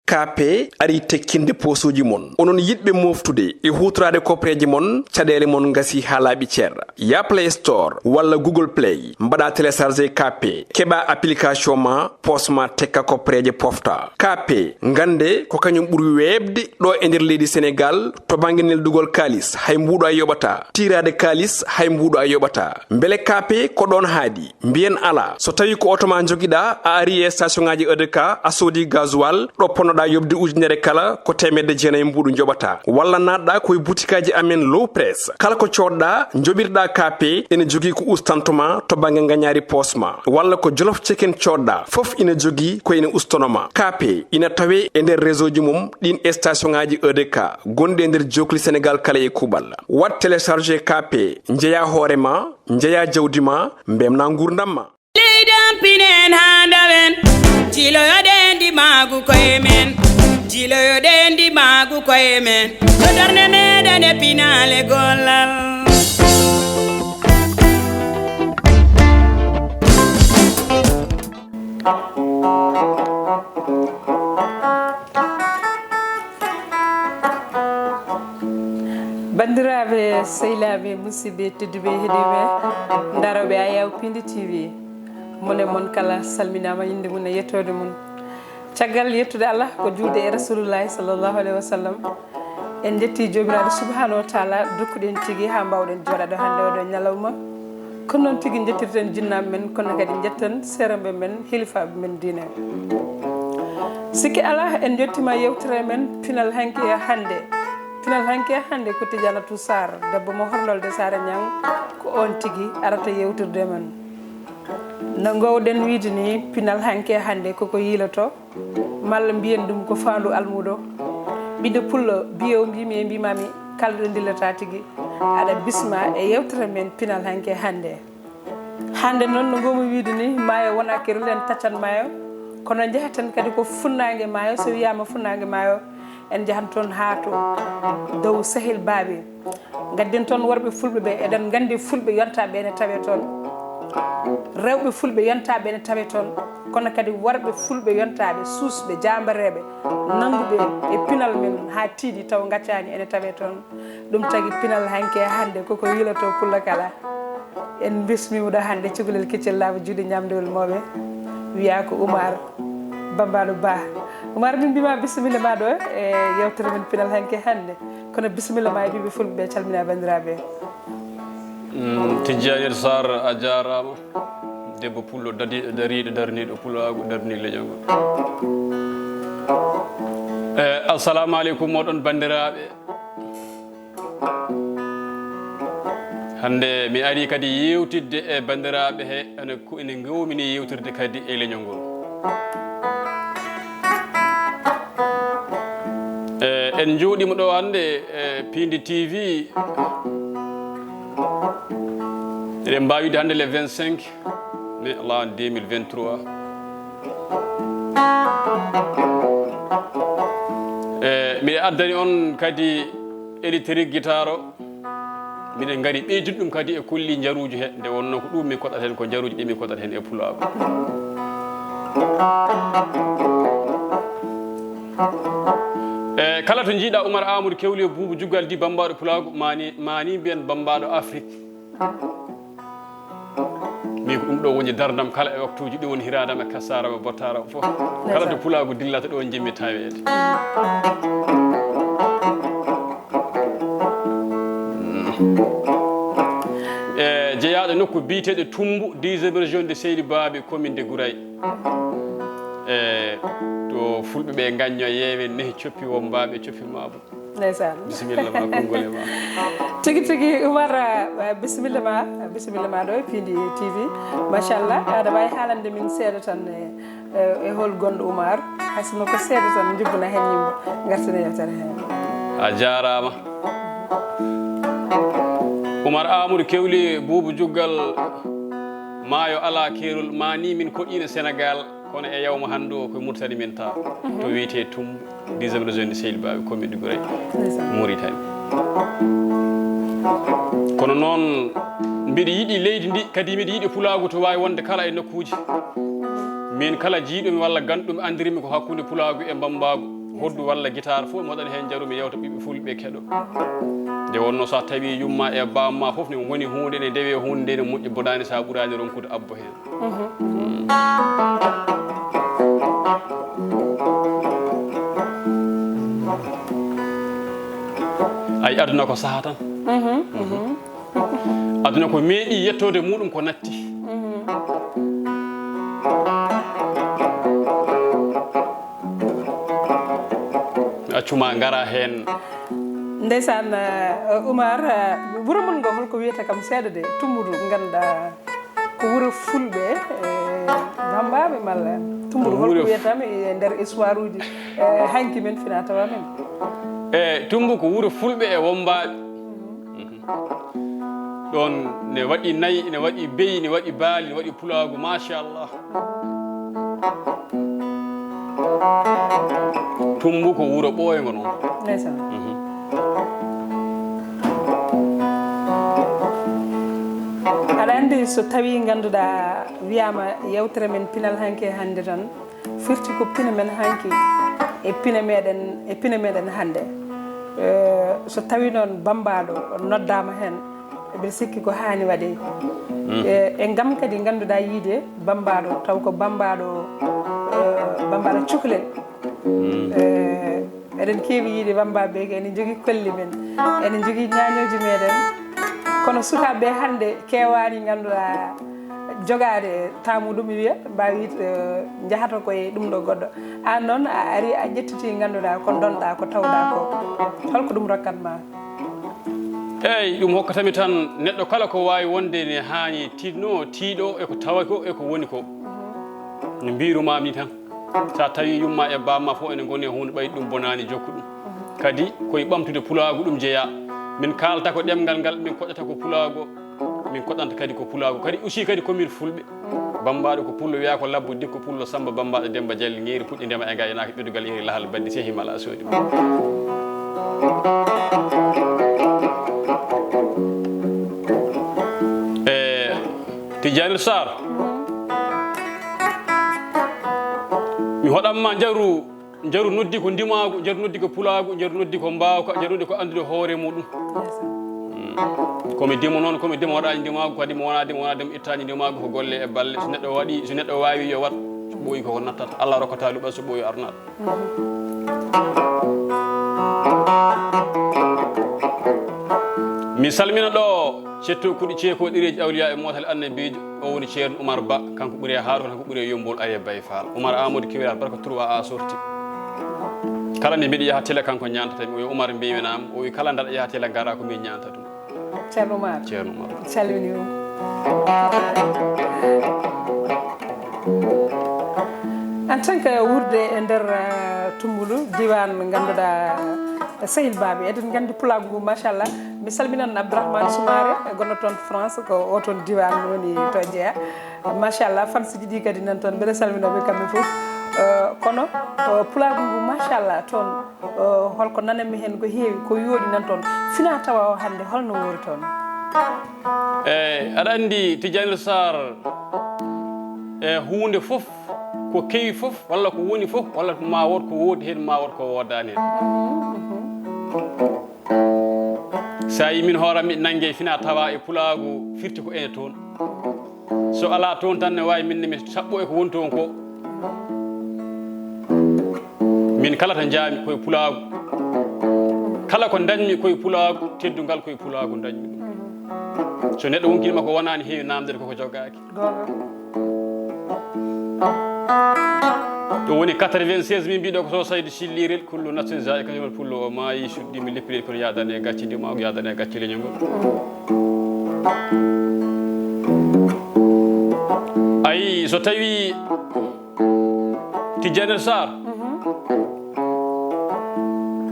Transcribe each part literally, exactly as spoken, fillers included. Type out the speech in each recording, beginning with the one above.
Kaape ari tekkinde poosuuji mon. Onon yiɗɓe mooftude e huutoraade kopreeje mon, caɗeele mon ngasi haa laaɓi cer. Yah Play Store walla Google Play, mbaɗa télécharger Kaape, keɓa application ma, poos ma tekka kopreeje pofta. Kaape, ngannde ko kañum ɓuri weeɓde ɗo e nder leydi Senegaal to bannge neldugol kaalis, hay mbuuɗo a yoɓataa. Tiiraade kaalis, hay mbuuɗo a yoɓataa. Mbele Kaape ko ɗoon haaɗi? Mbiyen alaa. So tawii ko oto ma njogiɗaa, a arii e station ŋaaji E D K, a soodii gasoil, ɗo ponnoɗaa yoɓde ujunere kala, ko teemedde jeenayi mbuuɗu njoɓataa. Walla naatɗaa ko e butikaaji amen Low Press. Kala ko coodɗaa, njoɓirɗaa Kaape, ene jogii ko ustanto ma to bannge ngañaari poos ma. Walla ko Jolof Chicken coodɗaa, fof ina jogii ko ina ustono ma. Kaape ina tawee e nder réseau ji mum ɗiin e station ŋaaji E D K gonɗi e nder jookli Senegaal kala e kuuɓal. Waɗ télécharger Kaape, njeyaa hoore ma, njeyaa jawdi ma, mbemnaa nguurndam ma. Leydi am pinen haa ndawen, jiloyoɗen ndimaagu koye men, jiloyoɗen ndimaagu koye men, to darnde meɗen e pinaale gollal. Banndiraaɓe, sehilaaɓe, musidɓe tedduɓe heɗiiɓe, ndarooɓe Ayaw Pindi T V, mon e mon kala salminaama, innde mum e yettoode mum. Caggal yettude Allah, ko juulde e Rasulullaahi sallallaahu aleyhi wa sallam, en njetti Joomiraaɗo subhaanahu wa taala, dokkuɗen tigi haa mbaawɗen jooɗaade hannde oɗo ñalawma. Kono noon tigi njettirten jinnaaɓe men, kono kadi njetten seeremɓe men, hilifaaɓe men diine. Sikki alaa, en njottiima yewtere men pinal hanki e hannde. Pinal hanki e hannde ko Tidianatou Sarr, debbo mo Horlolde Saare Ñaŋ, ko oon tigi arata yewtirde men. No ngoowɗen wiide ni, pinal hanki e hannde koko yiiloto, malla mbiyen ɗum ko faandu almuudo. Ɓiɗɗo pullo, biyew mbimi e mbimami, kala ɗo ndillata tigi, aɗa bisma e yewtere men pinal hanki e hannde. Hannde noon, no ngoowmi wiide ni, maayo wona kerol, en taccan maayo, kono njahaten kadi ko funnaange maayo. So wiyaama funnaange maayo, en njahan toon haa to dow Sehil Baaɓe. Ngadden toon worɓe fulɓe ɓe, eɗen nganndi fulɓe yontaaɓe ene tawee toon. Rewɓe fulɓe yontaaɓe ene tawee toon, kono kadi worɓe fulɓe yontaaɓe, suusɓe, jaambareeɓe, nannguɓe e pinal men haa tiiɗi taw ngaccaani ene tawee toon. Ɗum tagi pinal hanki e hannde koko yiiloto pullo kala. En mbismiima ɗo hannde cukalel keccel laaɓa juuɗe ñaamdewel mawɓe, wiyaa ko Oumar Bambaɗo Ba. Oumar, min mbima bisimilla ma ɗo e yewtere men pinal hanki e hannde. Kono bisimilla ma e ɓiɓɓe fulɓe ɓe, calmina banndiraaɓe. Mm, Tijjani Sarr, a jaaraama. Debbo pullo dadi-, dariiɗo, darniiɗo pulaagu, darnii leñol ngol. Eh, assalamu aleykum moɗon banndiraaɓe. Hannde mi arii kadi yeewtidde e banndiraaɓe he, ene ku-, ene ngoowmi ni yeewtirde kadi e leñol ngol. Eh, en njooɗiima ɗo hannde e Pindi T V. Eɗen mbaawi wiide hannde le vingt-cinq mai, alaa, deux mille vingt-trois. Eh, miɗo addani on kadi Électrique Guitare o. Miɗen ngari ɓeydude ɗum kadi e kolli njaruuji he, nde wonnoo ko ɗum min koɗata heen, ko njaruuji ɗi min koɗata heen e pulaagu. E kala to njiiɗa Oumar Amadou Kewli e Boubou Juggal di Bambaɗo Pulaagu, mani, mani mbiyen Bambaɗo Afrique. Min ko ɗum ɗo woni dardam kala e waktuuji ɗi woni hiraadam e kasaram e bottaram fof. Kala to pulaagu dillata ɗo njimmi taweede. E jeyaaɗo nokku biyeteeɗo Tumbu, dixième région de Seydi Baaɓe, commune de Gouray. E to fulɓe ɓe ngañño yeewe nehi coppi wombaaɓe coppi maabo. Ndeysaan. Bisimilla ma, konngol e ma. Tigi tigi, Oumar, eh, bisimilla ma, bisimilla ma ɗo e Pindi T V. Machallah, aɗa waawi haalande min seeɗa tan e, e, e hol gonɗo Oumar? Hay sinno ko seeɗa tan, njubbana heen yimɓe, ngartana yewtere heen. A jaaraama. Oumar Amadou Kewli, Boubou Juggal, maayo alaa keerol, mani min koɗiino Sénégal. Kono e yawma hannde o, ko Mauritanie min tawa, to wiyetee Tumbu, dixième région de Seydi Baaɓe, commune de Gouray, Mauritanie. Kono noon, mbiɗa yiɗi leydi ndi, kadi mbiɗa yiɗi pulaagu to waawi wonde kala e nokkuuji. Min kala jiyɗo mi walla ganndo mi, anndirmi ko hakkunde pulaagu e bammbaagu. Hoddu walla gitaar fof mi waɗani heen njaru, mi yewta ɓiɓɓe fulɓe keɗo. Nde wonnoo so a tawii yumma e baamma fof ne ngoni huunde ne dewe, huunde nde ne moƴƴi, bonaani so a ɓuraani ronkude abbo heen. Ay, aduna ko saha tan. Aduna ko meeɗi yettoode muɗum ko natti. Accuma ngara heen. Ndeysaan, eh, Oumar, eh, wuro mon ngo holko wiyata kam seeɗa de, Tumbudu, ngannduɗaa ko wuro fulɓe, eh, Bambaaɓe malla Tumbudu, holko wiyata mi e nder histoire uji, eh, hanki men fina tawa men. E Tumbu ko wuro fulɓe e Wombaaɓe. Ɗoon ne waɗi nayi, ne waɗi beyi, ne waɗi baali, ne waɗi pulaagu, machallah. Tumbu ko wuro ɓooyngo noon. Ndeysaan. Aɗa anndi so tawii ngannduɗaa wiyaama yewtere men pinal hanki e hannde tan, firti ko pine men hanki e pine meɗen, e pine meɗen hannde. Eh, so tawii noon bammbaaɗo noddaama heen, mbiɗa sikki ko haani waɗee. E, e ngam kadi ngannduɗaa yiide bammbaaɗo, taw ko bammbaaɗo, eh, bammbaaɗo cukalel. Eh, eɗen keewi yiide bammbaaɓe ɓe, ene njogii kolli men, ene njogii ñaañooji meɗen. Kono sukaaɓe ɓe hannde keewaani ngannduɗaa jogaade taamu ɗum wiya, mbaawi, eh, njahata ko e ɗum ɗo goɗɗo. Aan noon a ari a ƴettiti ngannduɗaa ko ndonɗaa, ko tawɗaa ko. Holko ɗum rokkat ma? Eey, ɗum hokkatami tan neɗɗo kala ko waawi wonde ne haani tiiɗno, tiiɗo e ko tawa ko e ko woni ko. No mbiirumaami tan, so a tawii yumma e baamma fof ene ngoni e huunde ɓayde ɗum bonaani, jokku ɗum. Kadi ko e ɓamtude pulaagu ɗum jeyaa. Min kaalata ko ɗemngal ngal, min koɗata ko pulaagu, min koɗanta kadi ko pulaagu. Kadi aussi kadi ko min fulɓe. Bammbaaɗo ko pullo, wiyaa ko labbo dikko pullo Sammba Bammbaaɗo Demmba Jalli Ŋeeri puɗɗi ndema e ngaynaaka ɓeddugol yeeri lahal baddi sehi mala a soodi. E Tijjani Sarr, mi hoɗan ma njaru. Njaru noddi ko ndimaagu, njaru noddi ko pulaagu, njaru noddi ko mbaawka, njaru noddi ko anndude hoore muɗum. Ko mi dimo noon, ko mi dimo waɗaani ndimaagu, kadi mi wonaa dimo, wonaa dimo ittaani ndimaagu, ko golle e balle. So neɗɗo waɗi, so neɗɗo waawi yo waɗ, so ɓooyi koko nattata. Allah rokkata luɓal so ɓooyi arnaat. Mi salmina ɗo cetto kuɗi ceeko ɗereeji awliyaa e mootal annabiijo, o woni Ceerno Umar Ba, kanko ɓuri e Haaruna, kanko ɓuri e Yommbol, ari e Bay Faal. Umar Amadou Kewel Albarka trois a sorti. Kala nde mbiɗa yaha tila kanko ñaantata mi, o wi Umar mbiiwinaa mo, o wi kala nde aɗa yaha tila ngara ko min ñaanta ɗum. Ceerno Umar. Ceerno Umar. Salmini ɗum. En tant que wuurdude e nder, eh, Tumbulu, diiwaan ngannduɗaa, eh, Sehil Baaɓe, eɗen nganndi pulaagu ngu, machallah. Mi salminan Abdourahmane Soumaré, gonɗo toon to France, ko o toon diiwaan woni to jeyaa. Machallah, fans ji ɗi kadi nan toon, mbeɗa salmina ɓe kamɓe fof. Eh, kono, eh, pulaagu ngu, machallah, toon, eh, holko nananmi heen ko heewi, ko yooɗi nan toon. Fina tawa o hannde, holno woori toon? Eey, aɗa anndi Tijjani Sarr, e huunde fof, ko kewi fof, walla ko woni fof, walla ma wood ko woodi heen, ma wood ko woodaani heen. So a yii min hooram miɗo nannge fina tawa e pulaagu firti ko ene toon. So alaa toon tan ne waawi min ne mi saɓɓo e ko woni toon ko. Min kala to njaami koye pulaagu. Kala ko ndañmi koye pulaagu, teddungal koye pulaagu ndañmi ɗum. So neɗɗo wonkii ma ko wonaani heewi naamndere koko jogaaki. Goonga. Ɗum woni quatre-vingt-seize min mbiɗo ko so Saydu Sillirel, kullu nafsin zaa'iqatul mawt, pullo o maayi, suɗɗi mi leppi leydi kono yaadani e gacce ndimaagu, yaadani e gacce leñol ngol. Ayi, so tawii Tijjani Sarr.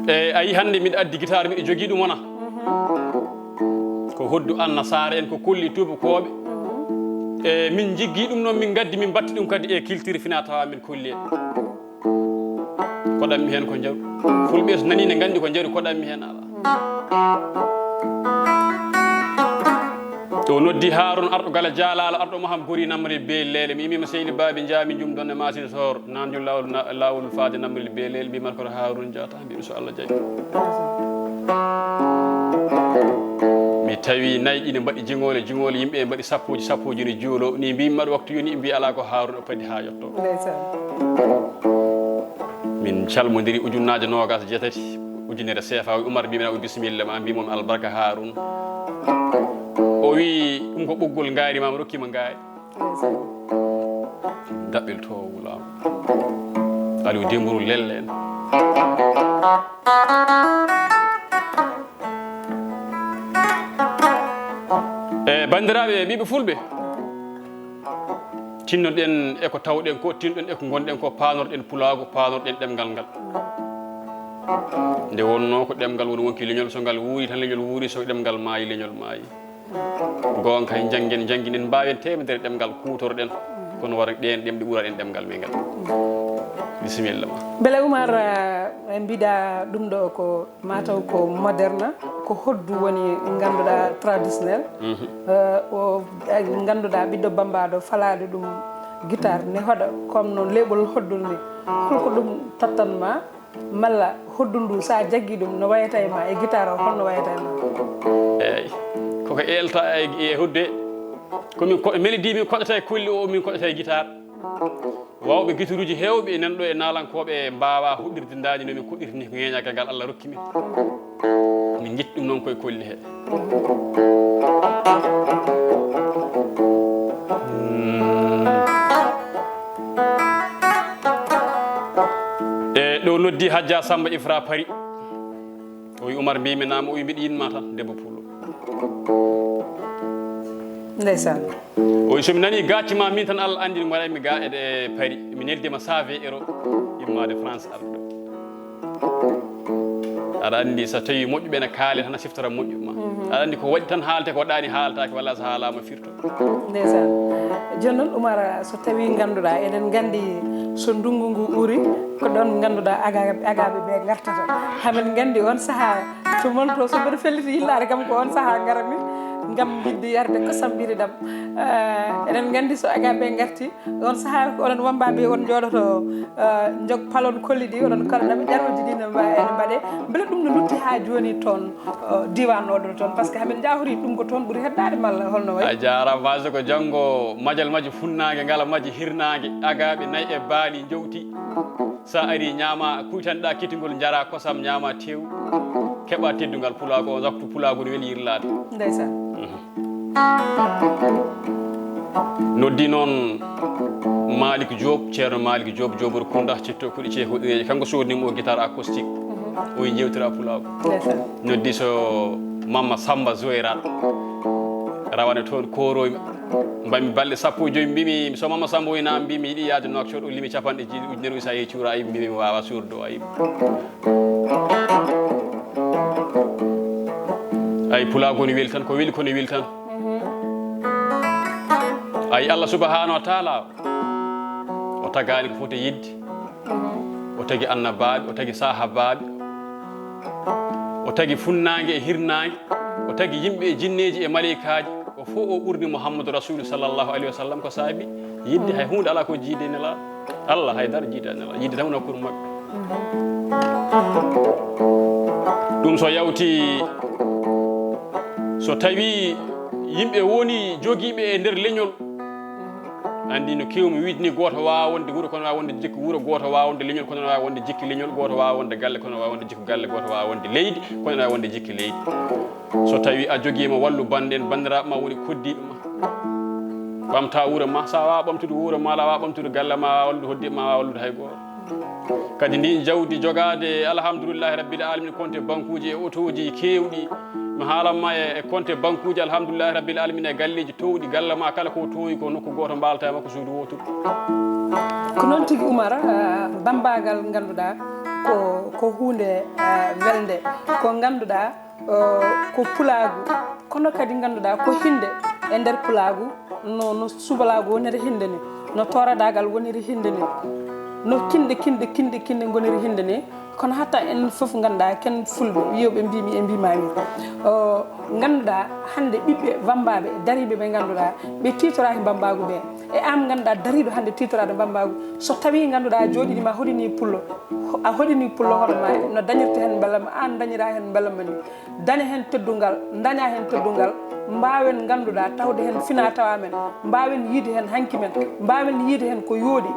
E a yii hannde miɗo addi gitaar, miɗo jogii ɗum wona. Ko hoddu annasaara en, ko kolli tuubakooɓe. E min njiggi ɗum noon, min ngaddi, min mbatti ɗum kadi e culture fina tawa min kolli en. Koɗanmi heen ko njaru. Fulɓe so nanii ne nganndi ko njaru koɗanmi heen alaa. O noddi Haarun arɗo Gala Jaalaalo, arɗo Maham Gori Namri Bee Leele. Mi immiima Seydi Baabi Njaami Jum Donne Maasin Soor, naanjo laawol, na-, laawol faade Namri Bee Leele. Mbiimi ko Haarun Jaata, mbiimi so Allah jaɓi. Mi tawi nayi ɗi ne mbaɗi jiŋoole, jiŋoole yimɓe mbaɗi sappooji, sappooji ne juuloo. Ni mbiimi mbaɗa waktu yoni, mbi alaa ko Haarun o padi haa yotto. Ndeysaan. Min calmondiri ujunnaaje noogaas e jeetati, ujunere seefa, o wi Umar, mbiimi o bisimilla ma, mbiimi albarka Haarun. O wi ɗum ko ɓoggol ngaari ma, mi rokki ma ngaari. Daɓɓel to wulaama. Aliou Dembourou Lelle en. E banndiraaɓe ɓiɓɓe fulɓe, tinnoɗen e ko tawɗen ko, tinnoɗen e ko ngonɗen ko, paanorɗen pulaagu, paanorɗen ɗemngal ngal. Nde wonnoo ko ɗemngal woni wonki leñol, so ngal wuuri tan leñol wuuri, so ɗemngal maayi leñol maayi. Goonga kay, njanngen, njannginen, mbaawen teemedere ɗemngal kuutorɗen, kono wara ɗeen ɗemɗe ɓura ɗen ɗemngal men ngal. Bisimilla ma. Mbele Umar, eh, en mbiɗa ɗum ɗo ko mataw ko moderne, ko hoddu woni ngannduɗaa traditionnel. Mhm. Eh, o, eh, ngannduɗaa ɓiɗɗo bambaɗo falaade ɗum guitare ne hoɗa, comme no leɓol hoddu ni. Holko ɗum tottan ma? Malla hoddu ndu, so a jaggi ɗum, no wayata e ma, e guitare o, holno wayata e ma? Eey, koko eelta e, e hoddu he. Ko min ko-, mélodie min koɗata e kolli o, min koɗata e guitare. Waawɓe guitaruuji heewɓe e nan ɗo e naalankooɓe mbaawaa huɗirde ndaani no min kuɗirta ni, ko ŋeeñagal ngal Allah rokki min. Min njetti ɗum noon koye kolli he. Mm. E ɗo noddi Hajja Samba Ifra Paris. O wi Umar, mbimi naam, o wi mbiɗa yinma tan, debbo pullo. Ndeysaan. O wi so mi nani gacci ma min tan, Allah andi no mbaɗaymi ga e, e Paris. Mi neldima cent vingt euro immade France arde ɗo. Aɗa andi so tawi moƴƴuɓe ne kaale tan a siftora moƴƴuɓe ma. Mhm. Aɗa andi ko waɗi tan haalte, ko waɗani haaltaki, walla so haalama firto. Ndeysaan. Jooni noon, Umar, so tawi ngannduɗaa, eɗen nganndi so ndunngu ngu uuri, ko ɗoon ngannduɗaa aga-, agaaɓe ɓe ngartata. Hamin nganndi oon sahaa to mon to, so mbeɗa felliti yillaade kam, ko oon sahaa ngarmi ngam yiɗde yarde kosam ɓiridam. Eh, eɗen nganndi so agaaɓe ɓe ngarti, oon sahaa ko onon wammbaaɓe on njooɗoto, eh, njog palon kolli ɗi, onon kala ɗaɓi ƴarooji ɗi ne mba-, ene mbaɗe. Mbele ɗum no lutti haa jooni toon? Eh, diiwaan oɗo toon, par ce que hamin njaahori ɗum ko toon ɓuri heddaade malla holno wayi? A jaaraama, Faso, ko janngo majal majji funnaange, ngala majji hirnaange, agaaɓe nayi e baali njowti. Sa ari ñaama, kuytanɗa kitingol, njara kosam, ñaama tew, keɓa teddungal pulaagu, on waktu pulaagu no weli yirlaade. Ndeysaan. Mhm. Noddi noon Malick Diop, Ceerno Malick Diop, Joobor Kunda, citto kuɗi cee hoɗireeji. Kanko sodnimo o guitare acoustique. Mhm. O jewtira pulaagu. Ndeysaan. Noddi so Mamma Samba Zoyrat. Rawane toon kooroymi. Mbaɗmi balɗe sappo e joy, mbimi so Mamma Samba o wi naam, mbimi yiɗi yaade Nouakchott, o limi capanɗe jeeɗiɗi ujunere, o wi sa yehi cuura ayib, mbimi mi wawa suurde o ayib. Ay, pulaagu ne weli tan, ko weli ko ne weli tan. Ay, Allah subhanahu wa taala, o tagaani ko foti yidde. O tagi annabaaɓe, o tagi sahabaaɓe, o tagi funnaange e hirnaange, o tagi yimɓe e jinneeji e maleykaaji. O fof o ɓurni Muhammadu Rasulu sallallahu alayhi wa sallam. Ko saabi yidde, hay huunde alaa ko jiide e Nelaaɗo. Allah hay dara jiide e Nelaaɗo. Yidde tan wona kuru maɓɓe. Ɗum so yawti, so tawi yimɓe woni jogiiɓe e nder leñol, anndi no keewmi wiide ni, gooto waawa wonde wuro, kono waawa wonde jikku wuro, gooto waawa wonde leñol, kono waawa wonde jikku leñol, gooto waawa wonde galle, kono waawa wonde jikku galle, gooto waawa wonde leydi, kono waawa wonde jikku leydi. So tawi a jogiima, wallu bannde en, banndiraaɓe ma woni koddiiɓe ma. Ɓamta wuro ma, so a waawa ɓamtude wuro ma, a waawa ɓamtude galle ma, a waawa wallude hoɗdiiɓe ma, a waawa wallude hay gooto. Kadi ndin jawdi jogaade, alhamdulillahi rabbil alamin, compte bankuuji e otooji keewɗi. Mi haalan ma e, e compte bankuuji, alhamdulillahi rabbil alamin, e galleeji toowɗi. Galle ma kala ko toowi ko nokku gooto, mbaalata e makko suudu wooturu. Ko noon tigi, Umar, ah, bammbaagal ngannduɗaa ko, ko huunde, ah, welnde, ko ngannduɗaa, eh, ko pulaagu, kono kadi ngannduɗaa ko hinnde e nder pulaagu, no, no subalaagu woniri hinnde ni, no tooradaagal woniri hinnde ni, no kinɗe, kinɗe, kinɗe, kinɗe ngoniri hinnde ni, Kono hatta en fof ngannduɗaa, ken fulɓe wiyooɓe mbimi e mbimami, o, ngannduɗaa hannde ɓiɓɓe wammbaaɓe dariiɓe ɓe ngannduɗaa ɓe tiitoraaki mbammbaagu ɓe, e aan ngannduɗaa dariiɗo hannde tiitoraade mbammbaagu, so tawii ngannduɗaa a jooɗiima a hoɗinii pullo, a hoɗinii pullo hono ma no dañirta heen mbela ma, aan dañiraa heen mbela ma ni, daña heen teddungal, daña heen teddungal, mbaawen ngannduɗaa tawde heen fina tawa men, mbaawen yiyde heen hanki men, mbaawen yiyde heen ko yooɗi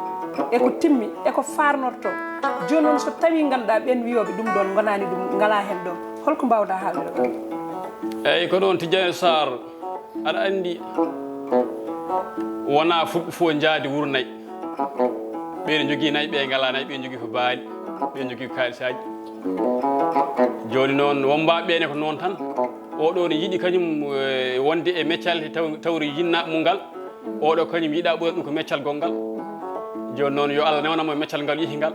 e ko timmi e ko faarnorto. Jooni noon so tawii ngannduɗaa ɓeen wiyooɓe ɗum ɗoon ngonaani ɗum, ngalaa heen ɗoon, holko mbaawɗaa haalde ɗoon? Eyyi, ko ɗoon Tijjani Sarr, aɗa anndi wonaa fulɓe fof njaadi wuro nayi. Ɓeen njogii nayi, ɓe ngalaa nayi, ɓe njogii ko baali, ɓe njogii ko kaalisaaji. Jooni noon wommbaaɓe ɓee ne ko noon tan. Oɗo ne yiɗi kañum, eh, wonde e meccal he taw-, tawri yinnaaɓe mum ngal. Oɗo kañum yiɗaa ɓura ɗum ko meccal gonngal. Jooni noon yo Allah newnamo e meccal ngal yihi ngal.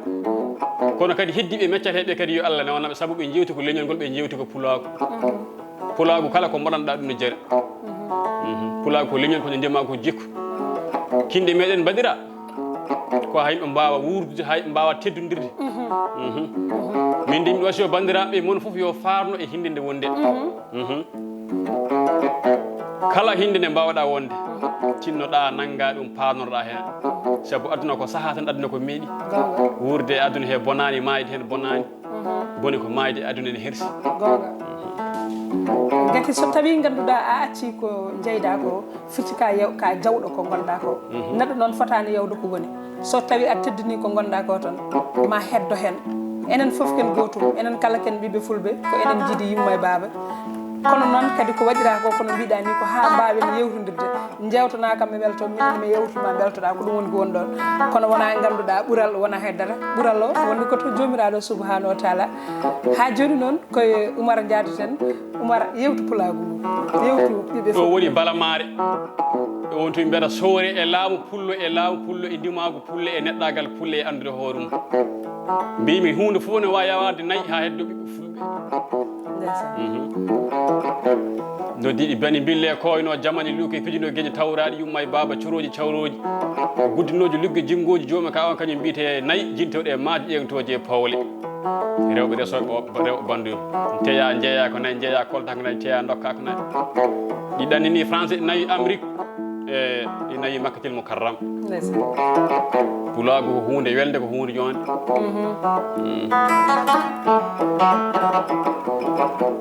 Kono kadi heddiiɓe meccal heɓe kadi yo Allah newnaɓe, sabu ɓe njewti ko leñol ngol, ɓe njewti ko pulaagu. Pulaagu kala ko mbaɗanɗaa ɗum no jari. Mhm. Pulaagu ko leñol, ko no ndema, ko jikku. Kinɗe meɗen mbaɗira ko haa yimɓe mbaawa wuurdude, haa yimɓe mbaawa teddondirde. Mhm. Min de miɗo wasiyo banndiraaɓe mon fof yo faarno e hinnde nde wonde. Mhm. Kala hinnde nde mbaawɗaa wonde, tinnoɗaa nanngaa ɗum, paarnorɗaa heen. Sabu aduna ko sahaa tan, aduna ko meeɗi. Wuurde e aduna he bonaani, maayde heen bonaani. Boni ko maayde e aduna ene hersi. Goonga. Ngati so tawii ngannduɗaa a accii ko njeyɗaa ko, firti ka yaw-, ka jawɗo ko ngonɗaa ko. Neɗɗo noon fotaani yawde ko woni. So tawii a teddinii ko ngonɗaa ko tan, ma heddo heen. Enen fof ken gootum, enen kala ken ɓiɓɓe fulɓe, ko enen njiidi yumma e baaba. Kono noon kadi ko waɗiraa ko, kono mbiɗaa ni ko haa mbaawen yewtondirde. Njewtanaa kam mi welto, min mi yewtuma mbeltoɗaa, ko ɗum woni ko woni ɗoon. Kono wonaa ngannduɗaa ɓural, wonaa haydara. Ɓural o woni ko to Joomiraaɗo Subhaanahu wa Taala. Haa jooni noon, ko e Umar njaadaten. Umar, yewtu pulaagu ngu. Yewtu ɓiɓɓe ɗo fof. Woni Balamaare. Ɗo woni to mbiyata sowre e laamu pullo, e laamu pullo, e ndimaagu pullo, e neɗɗaagal pullo, e anndude hoore mum. Mbiymi huunde fof ne waawi yawaade nayi haa heddo ɓiɓɓe fulɓe. Ndeysaan. Mhm. Noddiiɗi bani mbille koyno jamani luuke pijino geñe tawraaɗi yumma e baaba corooji cawrooji. Guddinooji lugge jinngooji jooma ka on kañum mbiyete nayi jintooɗe e maaje ƴeeŋtooje e powle. Rewɓe resooɓe o-, rewɓe banndum. Teya njeeya ko nayi, njeeya kolta ko nayi, teya ndokka ko nayi. Ɗi ɗannini Français, nayi Amérique, e ɗi nayi Makkatil Mukarram. Ndeysaan. Pulaagu ko huunde welde, ko huunde joonde. Mhm. Mm.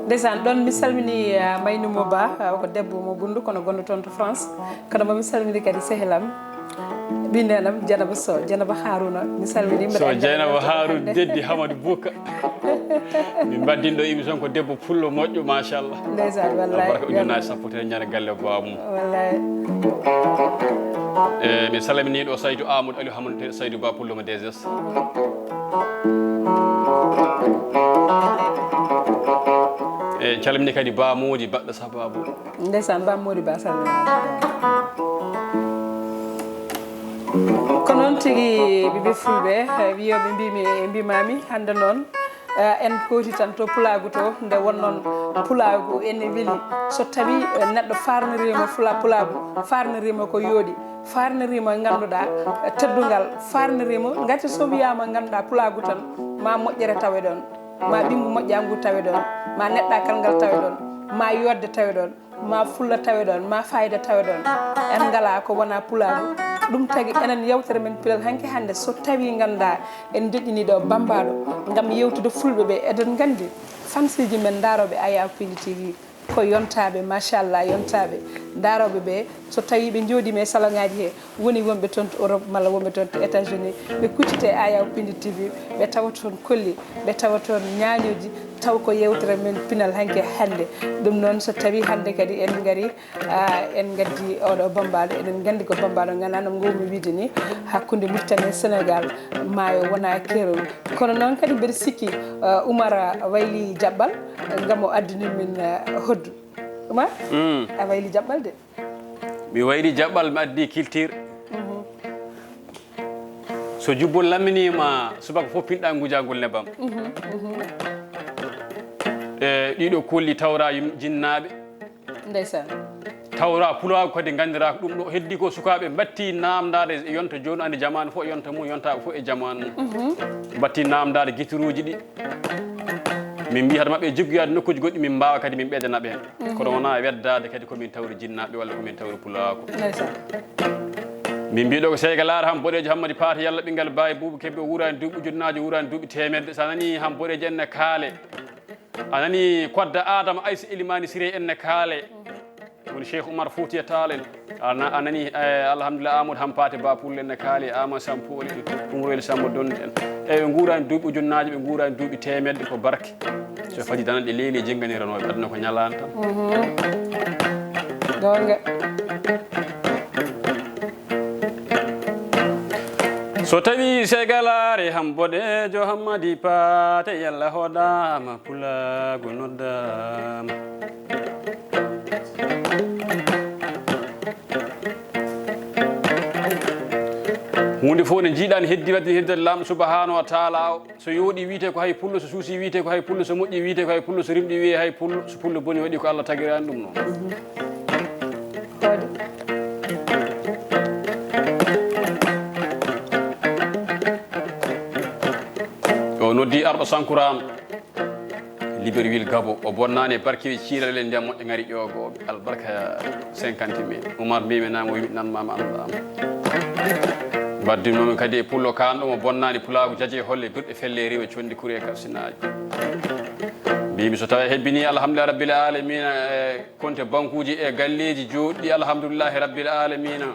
Ndeysaan, ɗoon mi salmini, ah, Maynumo Ba, ah, ko debbo mo Bundu, kono gonɗo toon to France. Kono mami salmini kadi sehelam, ɓinnenam Janaba Sow, Janaba Haruna, mi salmini mbaɗa. So Janaba Haruna deddi Hamadu Buka. Min mbaddinɗo émission ko debbo pullo moƴƴo, machallah. Ndeysaan, wallahi. Barka ujunnaji sappo tan ñande galle baamu. Wallahi. E mi salmini ɗo Saydou Amadou Aliou Hamadu Saydou Ba pullo mo D S. E calmini kadi Ba Modi baɗɗo sababu. Ndeysaan, Ba Mody Ba salminaama. Ko noon tigi, ɓiɓɓe fulɓe, eh, wiyooɓe mbimi, e mbimami hannde noon, eh, en kooti tan to pulaagu to, nde wonnoon pulaagu ene weli. So tawii, eh, neɗɗo faarniriima fula-, pulaagu, faarniriima ko yooɗi, faarniriima ngannduɗaa, eh, teddungal, faarniriima ngati so wiyaama ngannduɗaa pulaagu tan, ma moƴƴere tawe ɗoon. Ma ɓinngu moƴƴaangu tawe ɗoon, ma neɗɗaagal ngal tawe ɗoon, ma yooɗde tawe ɗoon, ma fulla tawe ɗoon, ma faayida tawe ɗoon. En ngalaa ko wonaa pulaagu. Ɗum tagi enen yewtere men pinal hanki hannde, so tawii nganndaa en njoƴƴinii ɗo Bammbaaɗo ngam yewtude fulɓe ɓe. Eɗen nganndi fansiiji men ndaarooɓe Aya Pindi T V. Ko yontaaɓe, machallah, yontaaɓe. Ndaarooɓe ɓe, so tawii ɓe njooɗiima e saloŋaaji he, woni wonɓe toon to Europe malla wonɓe toon to États-Unis, ɓe kuccita e Aya Pindi T V, ɓe tawa toon kolli, ɓe tawa toon ñaañooji, taw ko yewtere men pinal hanki hannde. Ɗum noon, so tawii hannde kadi en ngarii, ah, en ngaddi oɗo Bammbaaɗo, eɗen nganndi ko Bammbaaɗo, nganaa no ngoowmi wiide ni, hakkunde Mauritanie e Sénégal, maayo wonaa keerol. Kono noon kadi mbeɗa sikki, ah, Umar waylii jaɓɓal, ngam o addani min, ah, hoddu. Umar? Mm. A waylii jaɓɓal de. Mi waylii jaɓɓal, mi addi culture. Mhm. So jubbol lamminiima, subaka fof pinɗa ngujangol nebam. Mhm, mhm. E ɗiɗo kolli tawra yim-, jinnaaɓe. Ndeysaan. tawra pulaagu kadi nganndiraaka ɗum ɗo. Heddi ko sukaaɓe mbattii naamndaade e yonta jooni, anndi jamaanu fof e yonta mum, yontaaɓe fof e jamaanu mum. Mbattii naamndaade gituruuji ɗi. Min mbiyi hade maɓɓe jiggoyaade nokkuuji goɗɗi, min mbaawa kadi min ɓeydana ɓe heen. Kono wonaa weddaade kadi ko min tawri jinnaaɓe walla ko min tawri pulaagu. Ndeysaan. Min mbiyi ɗo ko Seyga Laar Ham Boɗeejo Hammadi Paate Yalla ɓinngel Baay Buubu Kebbe, o wuuraani duuɓi ujunnaaje, o wuuraani duuɓi teemedde. So a nanii Ham Boɗeejo en ne kaale. A nanii Kodda Aadama Aysa Ilimaani Siree en ne kaale. Woni Cheikh Oumar Foutiya Tall en. A na-, a nanii, eh, alhamdulillah, Amadou Hampaate Ba Pullo en ne kaale, Ama Sampooli en, Umroyel Samba Donde en. Eyi, ɓe nguuraani duuɓi ujunnaaje, ɓe nguuraani duuɓi teemedde, ko barke. So fadi danan ɗe leeli e jennganiranooɓe, aduna ko ñalaande tan. Goonga. So tawii Seyga Laar Ham Boɗeejo Hammadi Paate Yalla hoɗaama, pulaagu noddaama. Huunde fof nde njiiɗaa ne heddi wadde hedde Laamɗo subhaanahu wa taala o. So yooɗii wiyetee ko hay pullo, so suusii wiyetee ko hay pullo, so moƴƴii wiyetee ko hay pullo, so rimɗii wiyee hay pullo, so pullo bonii waɗii ko Allah tagiraani ɗum noon. Hoode. O noddi arɗo Sankuraan, Libreville Gabo. O bonnaani e barke ciilal e ndiyam moƴƴo ngari ƴoogooɓe. Albarka cinquante mille. Umar mbiymi naam o wiimi nan maama anndaama. Mbaddinoomi kadi e pullo kaan ɗo mo bonnaani pulaagu jaje holle durɗe felle riwe condi kure kapsinaaji. Mbiymi so tawii hebbini alhamdulillahi rabbil alamina e konte bankuuji e galleeji jooɗɗi alhamdulillahi rabbil alamina.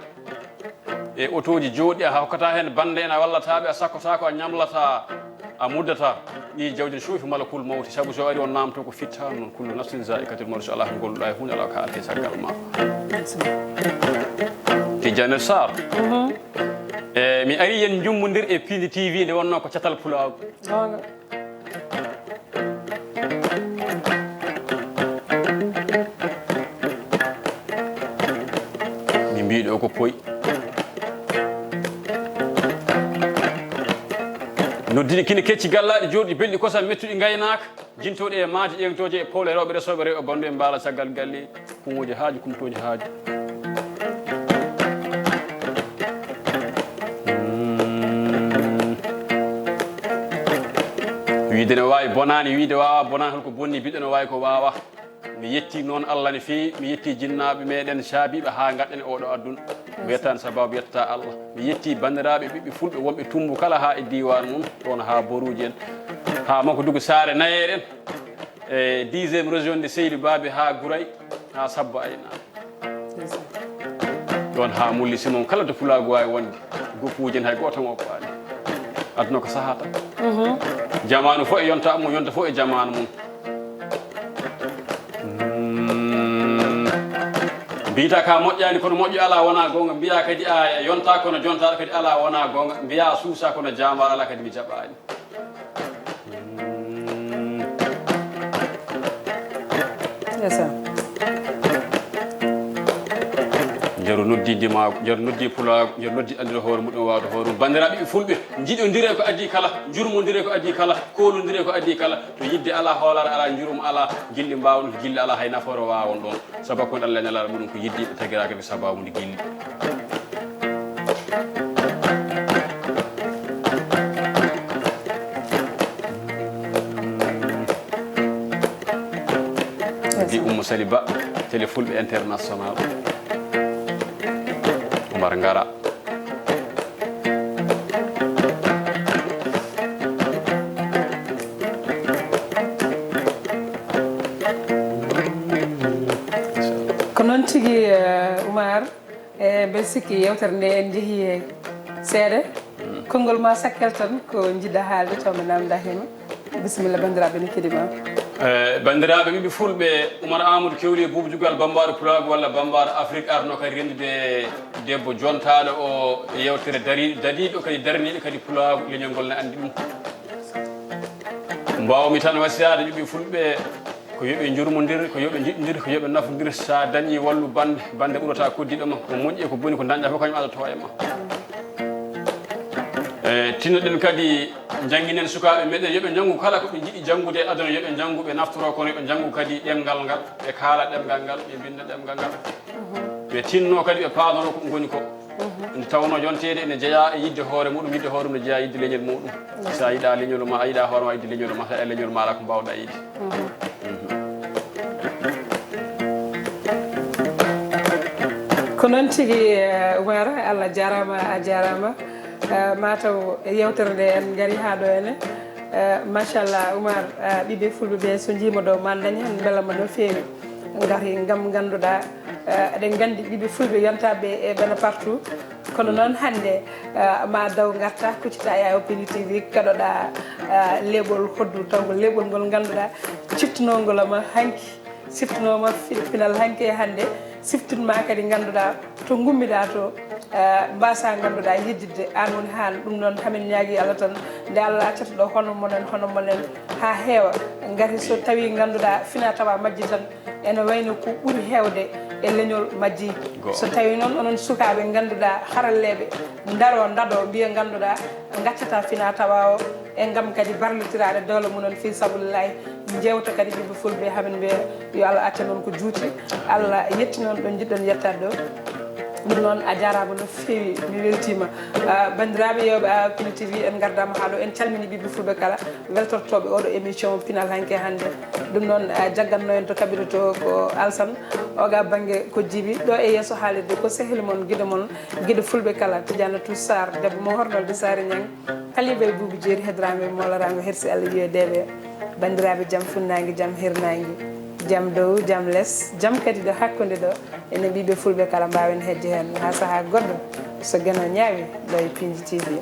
E otooji jooɗɗi a hokkata heen bannde en a wallata ɓe a sakkotaako a ñamlata a muddata. Ɗi jawdi ne suufi malakul mawti sabu so ari on naamto ko fittaano noon kullu nafsin za'iqatul mawti so alaa ko golluɗa e huunde alaa ko haalete caggal ma. Tijjani Sarr. E mi ari yen njummondir e Piindi T V nde wonnoo ko catal pulaagu. Goonga. Min mbiɗo ko poy. Noddiɗi kine kecci gallaaɗi jooɗi belɗi kosam mettuɗi ngaynaaka jintooɗi e maaje ƴeeŋtooje e powle rewɓe resooɓe rewɓe bonɓe mbaala caggal galle. Kuŋooji haaju, kumtooji haaju. Mm. Wiide ne waawi bonaani, wiide waawa bonaani, holko bonni, biɗo ne waawi ko waawa. Mi yetti noon Allah no feewi, mi yetti jinnaaɓe meɗen caabiiɓe haa ngarɗen e oɗo adduna. Wetan sababu yetta Allah. Mi yetti banndiraaɓe ɓiɓɓe fulɓe wonɓe Tumbu kala haa e diiwaan mum, ɗoon haa Boruuji en, haa Manko Dugu Saare Nayeere en. E dixième région de Seydi Baabi haa Guray, haa Sabba Ayna. Ɗoon haa Mulli Simon, kala to pulaagu waawi wonde, goppuuji en hay gooto ngoppaani. Aduna ko sahaa tan. Jamaanu fof e yonta mum, yonta fof e jamaanu mum. Mm. Mbiyata ka moƴƴaani, kono moƴƴo alaa wonaa goonga. Mbiya kadi a yonta, kono jonta kadi alaa wonaa goonga. Mbiya a suusa, kono jaambaar alaa kadi mi jaɓaani. Ndeysaan. Jaro noddi ndimaagu, jaro noddi pulaagu, jaro noddi anndude hoore muɗum, waawde hoore mum. Banndiraaɓe ɓiɓɓe fulɓe, njiɗondire ko adii kala, njurmondire ko adii kala, koolondire ko adii kala. To yidde alaa, hoolaare alaa, njurum alaa, gilɗi mbaawɗon, to gilɗi alaa, hay nafoore waawon ɗoon. Sabu ko Allah e Nelaaɗo muɗum ko yidde, ɓe tagiraaka ɓe sabaabu nde gilli. Di Oumou Sali Ba, Télé Fulɓe International. Oumar Ngara. Ko noon tigi, eh, Oumar, e mbeɗa sikki yewtere nde en njehii he seeɗa. Konngol ma sakkel tan, ko njiɗɗa haalde, taw mi naamnda heen. Bisimilla, banndiraaɓe ne keɗii ma. Eh, banndiraaɓe ɓiɓɓe fulɓe, Oumar Amadou Kewli e Boubou Diougane, Bambaɗo Pulaagu walla Bambaɗo Afrik, arno kadi renndude debbo jontaaɗo o yewtere dari-, dadiiɗo kadi darniiɗo kadi Pulaagu, leñol ngol ne anndi ɗum. Mbaawmi tan wasiyaade ɓiɓɓe fulɓe ko yo ɓe njurmondir, ko yo ɓe njiɗondir, ko yo ɓe nafondir. So a dañii wallu bannde, bannde ɓurata koddiiɗo ma. Ko moƴƴi e ko boni ko dañɗa fof kañum addoto e ma. E, tinnoɗen kadi Njannginen sukaaɓe meɗen, yo ɓe njanngu kala ko ɓe njiɗi janngude e aduna, yo ɓe njanngu, ɓe naftoro, kono yo ɓe njanngu kadi ɗemngal ngal, ɓe kaala ɗemngal ngal, ɓe mbinnda ɗemngal ngal. Ɓe tinno kadi, ɓe paadoro ko ngoni ko. Nde tawnoo yonteede ene jeyaa e yiɗde hoore muɗum, yiɗde hoore mum ne jeyaa e yiɗde leñol muɗum. So a yiɗaa leñol ma, a yiɗaa hoore ma, a yiɗi leñol ma, so a yiɗaa leñol ma, alaa ko mbaawɗaa yiɗde. Ko noon tigi, eh, Umar, Allah jaaraama, a jaaraama. Eh, mataw e yewtere nde en ngari haa ɗo ene. Eh, machallah, Umar, eh, ɓiɓɓe fulɓe ɓe, so njiima ɗo, ma dañ heen mbelama no feewi. Ngati ngam ngannduɗaa, eh, eɗen nganndi ɓiɓɓe fulɓe yontaaɓe e Benepartout. Kono noon hannde, eh, ma daw ngarta, kuccita e Ayo Pini T V, keɗoɗaa, eh, leeɓol hoddu, taw ko leeɓol ngol ngannduɗaa, ciftinongol ma hanki. Siftinooma fi-, pinal hanki e hannde, siftinma kadi ngannduɗaa to ngummiɗaa to, eh, mbasa ngannduɗaa yejjitde aan woni haan. Ɗum noon hamin ñaagi Allah tan, nde Allah accata ɗo hono monen, hono monen haa heewa. Ngati so tawi ngannduɗaa fina tawa majji tan, ene wayno ko ɓuri heewde e leñol majji. Go. So tawi noon onon sukaaɓe ngannduɗaa haralleeɓe, ndaro, ndaɗo, mbiya ngannduɗaa ngaccata fina tawa o, e ngam kadi barlitiraade doole mum en fi sabilillahi. Jeewta kadi ɓiɓɓe fulɓe, hamin mbiya yo Allah acce noon ko juuti. Allah yetti noon ɗo njiɗɗon yettaade ɗo. Ɗum noon a jaaraama no feewi, mi weltiima. Ah, banndiraaɓe yewɓe Ayo Pini T V, en ngardaama haa ɗo, en calmini ɓiɓɓe fulɓe kala weltortooɓe oɗo émission pinal hanki e hannde. Ɗum noon, ah, jagganno en to kaɓirɗe to ko Alsan, oga bannge ko jibi ɗo e yeeso haalirde ko sehil mon, giɗo mon, giɗo fulɓe kala, Tidiane Touche Sarr, debbo mo hornolde Saare Ñang. Kaliba e Buubu Jeeri, heddoraango e mooloraango, hersi Allah wiyedeeɓe. Banndiraaɓe, jam funnaange, jam hirnaange, jam dow, jam les, jam kadi ɗo hakkunde ɗo. Enen ɓiɓɓe fulɓe kala mbaawen hedde heen haa sahaa goɗɗo, so geno ñaawi, ɗo e Pinji T V.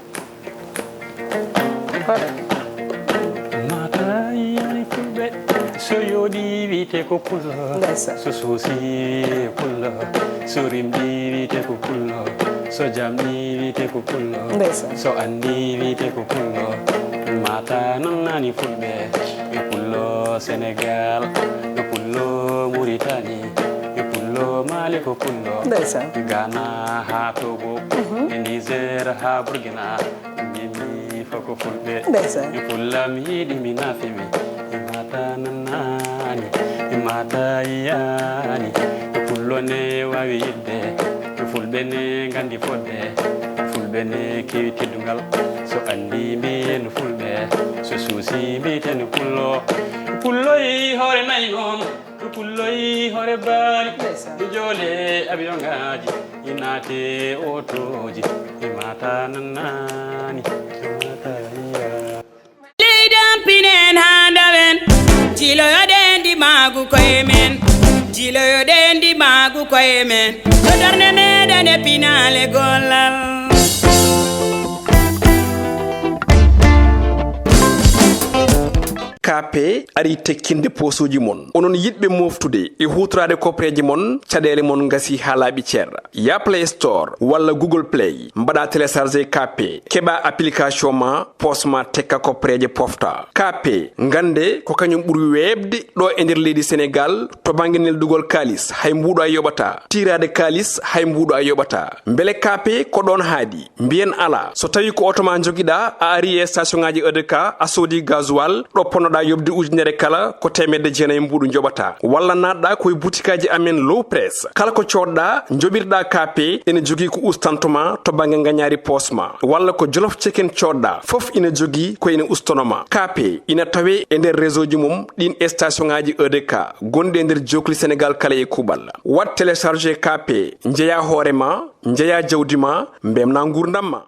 Mata yani fulɓe, so yooɗi wiyte ko pullo, ndeysaan. So suusi wiyte pullo, so rimɗi wiyte ko pullo, so jamɗi wiyte ko pullo, ndeysaan. So anndi wiyte ko pullo. Mata noon nani fulɓe, ɓe pullo Senegal, ɓe pullo Muritani, ɓe pullo Mali ko pullo, ndeysaan. Ghana haa Togo, mhm, e Niger haa Burkina. Mimi foko fulɓe. Ndeysaan. E fulla mi yiɗi mi nafi mi. E mata nannani, e mata yiyani. E fullo ne wawi yidde. E fulɓe ne nganndi fodde. E fulɓe ne kewi teddungal. So anndi mbiyen fulɓe. So suusi mbiyten pullo. Pullo yi hoore nayi noon. Ko pullo yi hoore baali. Ndeysaan. E joole avion ngaaji. E naate otooji. E mata nannani. E mata yiya. Leydi am pinen haa ndawen, jiiloyoɗen ndimaagu koye men, jiiloyoɗen ndimaagu koye men, so darnde meɗen e pinaale gollal. K P ari tekkinde poosooji mon. Onon yiɗɓe mooftude e huutoraade koppareeje mon, caɗeele mon ngasi haa laaɓi cer. Ya Play Store walla Google Play, mbaɗa télécharger K P, keɓa application ma, poos ma tekka koppareeje pofta. K P, ngannde ko kañum ɓuri weeɓde ɗo e nder leydi Senegal to bannge neldugol kaalis, hay mbuuɗo a yoɓata. Tiiraade kaalis, hay mbuuɗo a yoɓata. Mbele K P ko ɗoon haaɗi? Mbiyen alaa. So tawi ko oto ma njogiɗa, a ari e station ngaji E D K, a soodi gasoil, ɗo ponnoɗa yoɓde ujunere kala, ko teemedde jeenayi mbuuɗu njoɓata. Walla naatɗa ko e butikaji amen Low Press. Kala ko coodɗa, njoɓirɗa K P, ene jogii ko ustanto ma to bannge ngañaari poos ma. Walla ko Jolof Chicken coodɗa, fof ina jogii ko ina ustono ma. K P ina tawe e nder réseau ji mum ɗin e station ngaji E D K gonɗi e nder jookli Senegal kala e kuuɓal. Waɗ télécharger K P, njeya hoore ma, njeya jawdi ma, mbemna nguurndam ma.